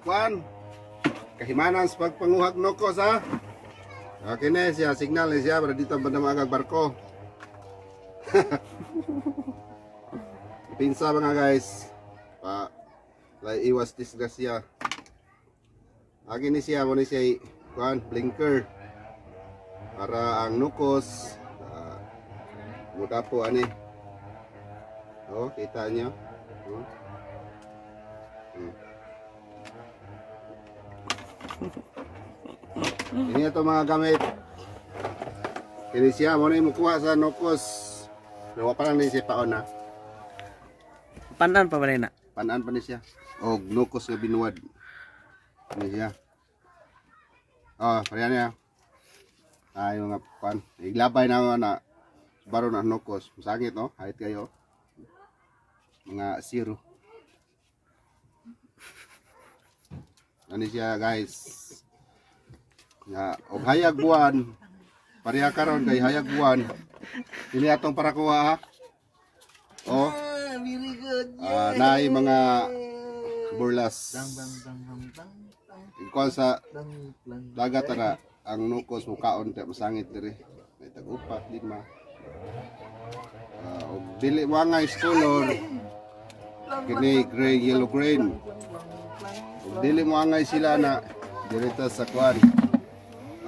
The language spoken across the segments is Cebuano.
Kwan. Kahimanan sa pagpanguhag nokos ha. Okay na siya, signal ni siya para dito ang bandang agag barko. Pinsa mga guys. Pa lay iwas disgrasya. Agi ni siya mo ni siya kwan blinker. Para ang nukos muda po ani. Oh, kita niyo. Oh. Ini ito mga gamit. Kini siya mo ni mukuha sa nukos. Pero wa pa lang ni siya paon na. Panan pa ba na? Panaan pa ni siya. Og nukos nga binuwad. Ini siya. Oh, pareha niya. Ay, mga pan. Iglabay na ako na baro na nukos. Masangit, no? Kahit kayo. Mga zero. Ano siya, guys? Nga, og hayag buwan. Pareha karon kay hayag buwan. Ini atong para kuha, ha? Oh. Very good. Ah, naay mga burlas. Ikuan sa dagat ara ang nukos mukaon kay masangit diri. May tag-upat, lima. Ah, og dili wangay color. Kini gray, yellow, green. Og dili mo angay sila na diri ta sa kuan.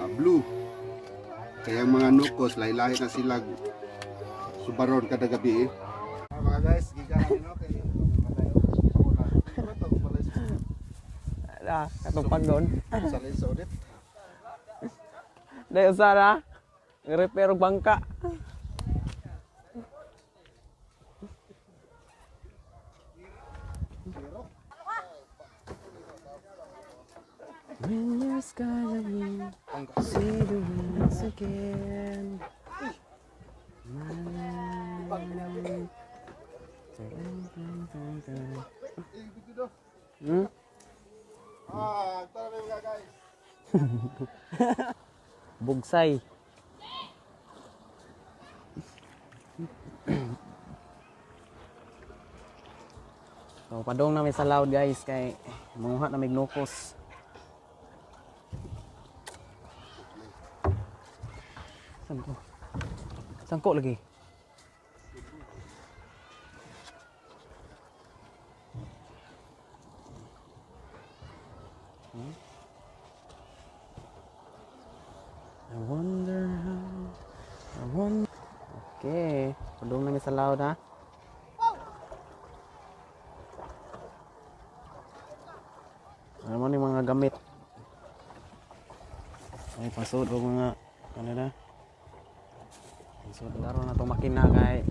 Ah, blue. Kaya ang mga nukos lahi-lahi na sila subaron kada gabi eh. Mga guys, giga na kay Ah, katong pagdon. sa sa ulit. Dahil sa na, repair og bangka. When your sky me, see the winds again. Ah, tara mga guys. Bugsay. So padong na mi sa loud guys kay manguha na mig nukos. Sangko. Sangko lagi. I wonder how I wonder. Okay, padung na mi sa loud ha. Ano mo ni mga gamit? Ay, pasod og mga ano na. Pasod laro na tong makina kay